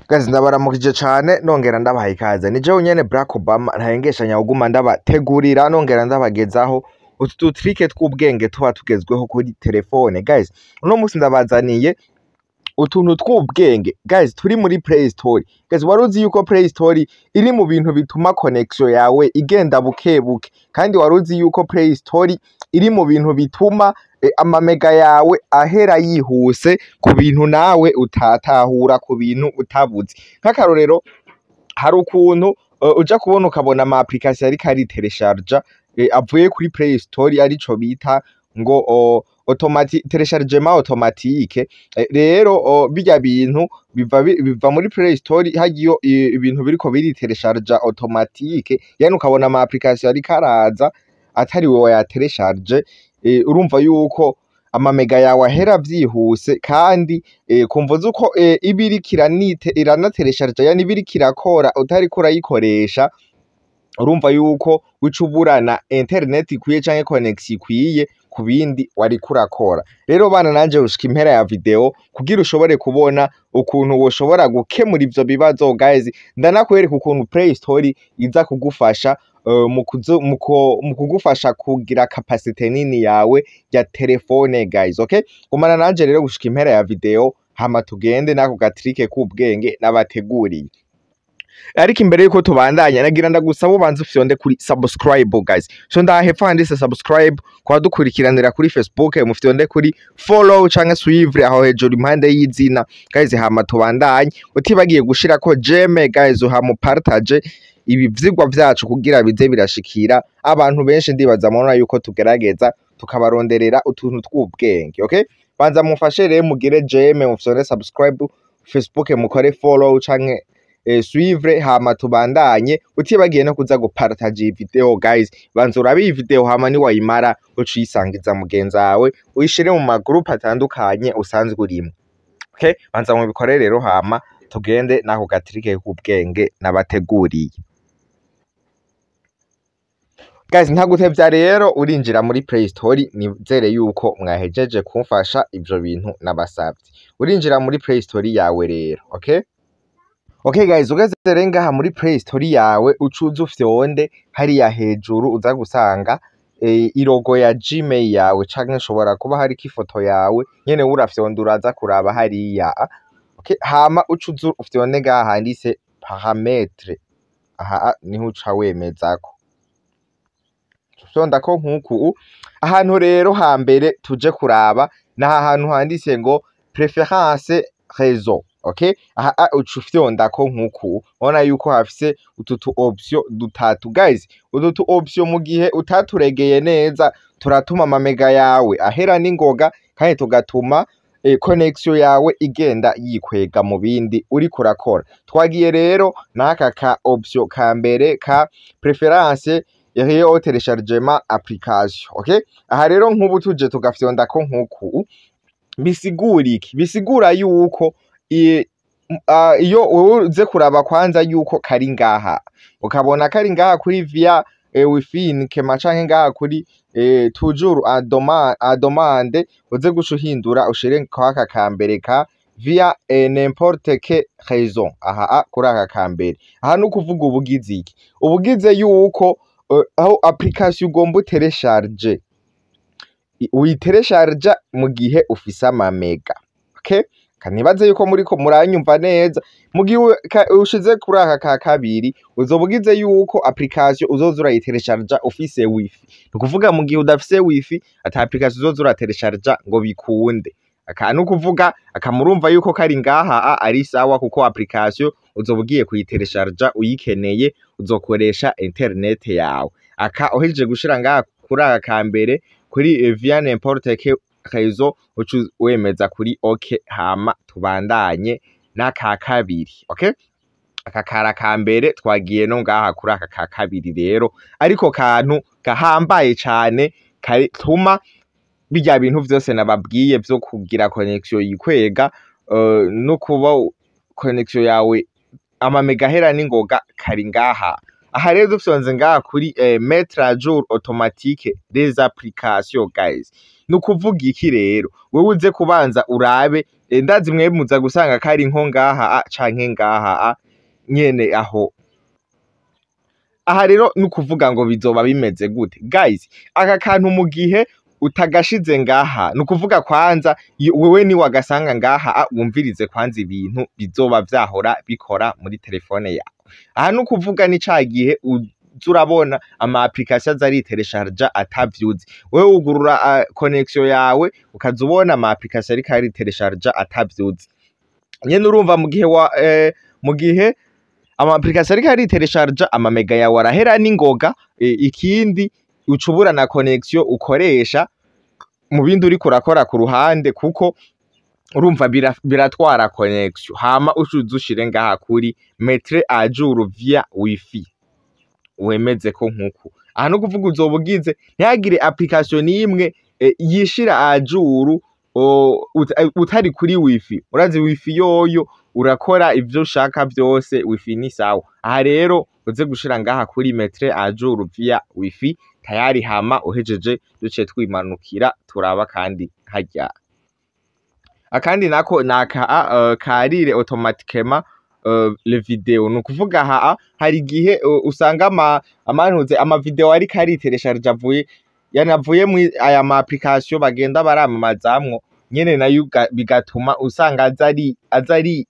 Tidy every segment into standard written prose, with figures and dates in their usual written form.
Guys, ndabaramukije cane, nongera ndabaha ikaze. Ni jewe nyene Barack Obama, ntahengeshanya kuguma ndabategurira, nongera ndabagezaho utu dutrike tw'ubwenge tuba tugezweho kuri telefone. Guys, uno musi ndabazaniye utuntu tw'ubwenge, guys, turi muri Play Store. Guys, wari uzi yuko Play Store iri mu bintu bituma connection yawe igenda buke buke? Kandi wari uzi yuko Play Store iri mu bintu bituma amamega yawe ahera yihuse ku bintu nawe utatahura, ku bintu utabuzi? Nk'akarorero, hari ukuntu uja kubona ukabona ama application ariko ariteresharja avuye kuri Play Store, arico bita ngo téléchargement automatique. Rero birya bintu biva muri Play Store, hagiyo ibintu biriko biriteresharja automatique, yani ukabona ama application ariko araza atari wewe wayateresharje. Urumva yuko amamega yawe ahera vyihuse, kandi kumvo zuko iba iriko iranateresharja, yani iba iriko irakora utariko urayikoresha, urumva yuko uca uburana internet ikwiye canke connection ikwiye ku bindi wariko urakora. Rero bana nanje gushika impera ya video kugira ushobore kubona ukuntu woshobora gukemura ivyo bibazo. Guys, ndanakwereka ukuntu Play Store iza kugufasha mu kugufasha kugira capacité nini yawe ya telefone, guys. Okay, gumana nanje rero gushika impera ya video, hama tugende n'ako gatrike k'ubwenge nabateguriye. Ariko imbere yuko tubandanya, nagira ndagusaba ubanze ufyonde kuri subscribe, guys. So ndahepfo handitse subscribe. Kwa dukurikiranira kuri Facebook, mufyonde kuri follow canke suivre aho hejuru impande y'izina, guys, hama tubandanye. Utibagiye gushirako j'aime, guys, hama partage ibi vyigwa vyacu kugira bize birashikira abantu benshi. Ndibaza mubona yuko tugerageza tukabaronderera utuntu tw'ubwenge. Okay, banza mufashe rero mugire j'aime, mufyonde subscribe, Facebook mukore follow canke suivre, hama tubandanye. Utibagiye no kuza gupartage iyi video. Guys, banza urabe iyi video, hama niwayimara uce uyisangiza mugenzi wawe, uyishire mu magroup atandukanye usanzwe urimo. Okay, banza mubikore rero, hama tugende n'ako gatrike k'ubwenge nabateguriye. Guys, ntagutevya rero, urinjira muri Play Store. Nizere yuko mwahejeje kumfasha ivyo bintu nabasavye. Urinjira muri Play Store yawe rero. Okay guys, ugeze rero ngaha muri Play Store yawe, ucuza ufyonde hariya hejuru, uza gusanga ilogo ya Gmail yawe, canke nshobora kuba hariko ifoto yawe nyene. Urafyonda, uraza kuraba hariya. Okay, hama ucuza ufyonde ngaha handitse paramètres. Aha niho uca wemezako, ufyondako nkuku. Ahantu rero hambere tuje kuraba ni aha hantu handitse ngo préférences réseau. Okay, aha uca ufyondako nkuku. Ubona yuko hafise utu tu option dutatu. Guys, utu tu option mu gihe utaturegeye neza turatuma amamega yawe ahera n'ingoga, kandi tugatuma connection yawe igenda yikwega mu bindi uriko urakora. Twagiye rero n'aka ka option ka mbere ka préférences réseau, téléchargement application. Okay, aha rero nk'ubu tuje tugafyondako nkuku, bisigura iki? Bisigura yuko iyo wewe uze kuraba kwanza yuko kari ngaha, ukabona kari ngaha kuri via wifi nkema canke ngaha kuri toujours à demande, uze guca uhindura ushire kwaka ka mbere ka via n'importe quel réseau. Aha kuri aka ka mbere aha, ni ukuvuga ubugize iki? Ubugize yuko aho application ugomba uteresharge, uyiteresharja mu gihe ufise amamega. Okay, kanibaze yuko muriko muranyumva neza. Mu gihe ushize kuri aka ka kabiri, uzoba ugize yuko application uzoza urayiteresharja ufise wifi. Ni ukuvuga mu gihe udafise wifi, ata application uzoza urateresharja ngo bikunde. Aka ni ukuvuga akamurumva yuko kari ngaha ari sawa, kuko application uzoba ugiye kuyiteresharja uyikeneye, uzokoresha internet yawe. Aka uhejeje gushira ngaha kuri aka ka mbere kuri via n'importe quel réseau, uca wemeza kuri OK, hama tubandanye n'aka kabiri. Okay, aka kara ka mbere, twagiye no ngaha kuri aka ka kabiri rero, ariko kantu gahambaye cane katuma birya bintu vyose nababwiye vyo kugira connection yikwega no kuba connection yawe amamega ahera n'ingoga kari ngaha. Aha rero dufyonze ngaha kuri mettre à jour automatique des applications, guys. Ni ukuvuga iki rero? Wewe uze kubanza urabe, ndazi mwe muza gusanga kari nko ngaha a canke ngaha a nyene aho. Aha rero ni ukuvuga ngo bizoba bimeze gute, guys? Aka kantu mu gihe utagashize ngaha, ni ukuvuga kwanza wewe ni wagasanga ngaha a, wumvirize kwanza ibintu bizoba vyahora bikora muri telefone yawe. Aha ni ukuvuga ni ca gihe uza urabona ama application aza ariteresharja atavyuzi. Wewe wugurura connection yawe, ukaza ubona ama application ariko ariteresharja atavyuzi nyene. Urumva mu gihe ama application ariko ariteresharja, ama mega yawe arahera n'ingoga. Ikindi uca ubura na connection ukoresha mu bindi uriko urakora ku ruhande, kuko urumva biratwara connection. Hama uca uza ushire ngaha kuri "mettre à jour via wifi", wemeze ko nkuku. Aha no kuvuga uzoba ugize ntihagire application n'imwe yishira à jour utari kuri wifi. Urazi wifi yoyo urakora ivyo ushaka vyose, wifi ni sawa. Aha rero uze gushira ngaha kuri "mettre à jour via wifi", tayari. Hama uhejeje duce twimanukira turaba kandi harya. Akandi nako naka ka "lire automatiquement les vidéos". Ni ukuvuga aha hari igihe usanga ama amantuze ama video ariko ariteresharja avuye yanavuye muri aya ma application bagenda baramamazamwo nyene, nayo bigatuma usanga aza ari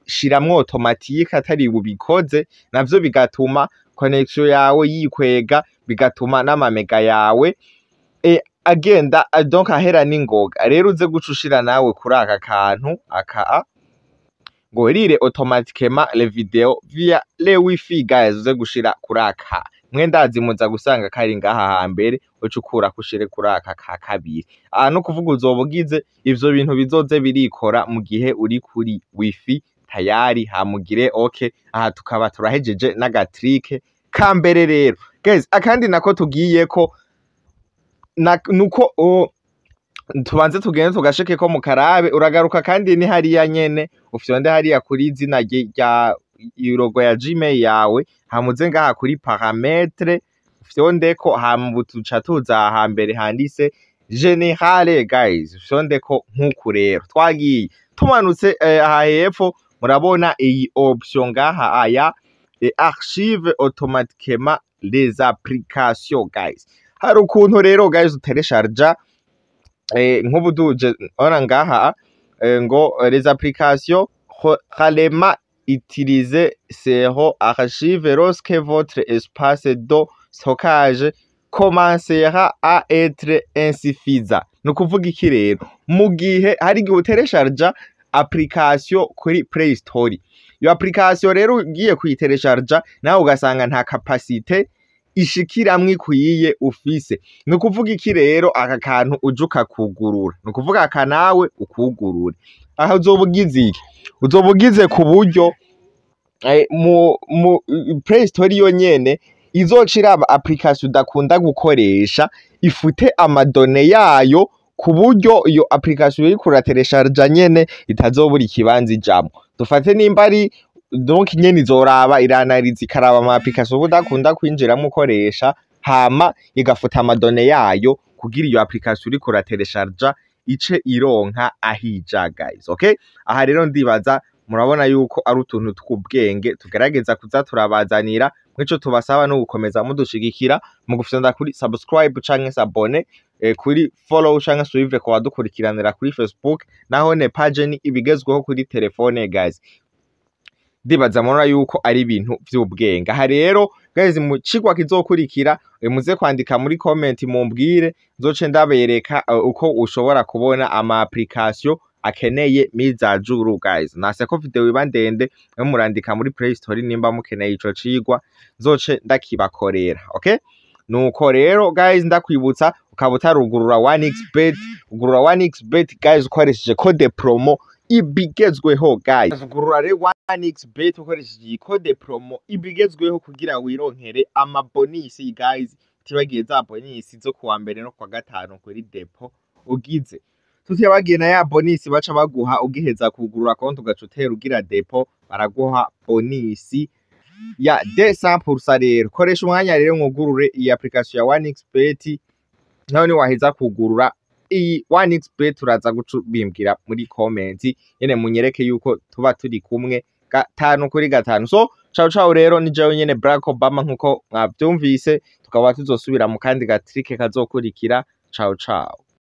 shiramwo automatique atari bubikoze. Navyo bigatuma connection yawe yikwega, bigatuma n'amamega yawe agenda donc ahera n'ingoga. Rero uze guca ushira nawe kuri aka kantu aka ngo "lire automatiquement les vidéos via le wifi". Guys, uze gushira kuri aka. Mwe ndazi muza gusanga kari ngaha hambere, uca ukurako ushire kuri aka ka kabiri. Aha no kuvuga uzoba ugize ivyo bintu bizoze birikora mu gihe uri kuri wifi, tayari. Hamugire okay. Aha tukaba turahejeje n'aga trick ka mbere. Rero guys, akandi nako tugiyeko nuko tubanze tugende tugashike ko mu karabe. Uragaruka kandi ni hariya nyene, ufyonde hariya kuri izina rya logo ya Gmail yawe, hamuze ngaha kuri "paramètres", ufyondeko. Hama ubu tuca tuza hambere handitse "général". Guys, ufyondeko nk'uku. Rero twagiye tumanutse aha hepfo, murabona iyi option ngaha aya "archive automatiquement les applications". Guys, hari ukuntu rero guys uteresharja nk'ubu duje ona ngaha ngo "les applications rarement utilisées seront archivées lorsque votre espace de stockage commencera à être insuffisant". Ni ukuvuga iki rero? Mu gihe hari igihe uteresharja application kuri Play Store, iyo application rero ugiye kuyiteresharja nawe ugasanga nta capacité ishikiramwo ikwiye ufise. Ni ukuvuga iki rero? Aka kantu uje ukakugurura, ni ukuvuga aka nawe ukugurure. Aha uzoba ugize iki? Uzoba ugize ku buryo mu Play Store yo nyene izoca iraba application udakunda gukoresha, ifute ama données yayo, ku buryo iyo application uriko urateresharja nyene itazobura ikibanza ijamwo. Dufate nimba ari donc nyene izoraba, iranariza, ikaraba ama application uba udakunda kwinjiramwo ukoresha, hama igafuta ama données yayo kugira iyo application uriko urateresharja ice ironka ahija, guys. Okay, aha rero ndibaza murabona yuko ari utuntu tw'ubwenge tugerageza kuza turabazanira. Mwico tubasaba no gukomeza mudushigikira mu gufyonda kuri subscribe canke s'abonner, kuri follow canke suivre ku badukurikiranira kuri Facebook. Naho ne page ni ibigezweho kuri telefone. Guys, ndibaza murabona yuko ari ibintu vy'ubwenge. Aha rero guys, mu cigwa kizokurikira, muze kwandika muri comment mumbwire, nzoce ndabereka uko ushobora kubona ama application akeneye mise à jour. Guys, nase ko video iba ndende, mwe murandika muri Play Store nimba mukeneye ico cigwa, nzoce ndakibakorera. Okay, nuko rero guys, ndakwibutsa ukaba utarugurura 1xBet, ugurura 1xBet guys ukoresheje code promo ibigezweho. Guys, ugurura rero 1xBet ukoresheje iyi code promo ibigezweho kugira wironkere ama bonus. Guys, tibagiye za bonus zo kuwa mbere no kuwa gatanu kuri dépôt ugize, tutibagiye na ya bonus baca baguha ugiheza kugurura konti, ugaca utera ugira dépôt, baraguha bonus ya 200%. Rero koresha umwanya rero mwugurure iyi application ya 1xBet, nawe niwaheza kugurura. iyi 1xBet, turaza guca bimbwira muri comment nyene, munyereke yuko tuba turi kumwe 5 kuri 5. So ciao ciao. Rero ni jewe nyene Barack Obama, nkuko mwavyumvise, tukaba tuzosubira mu kandi ga trick kazokurikira. Ciao ciao.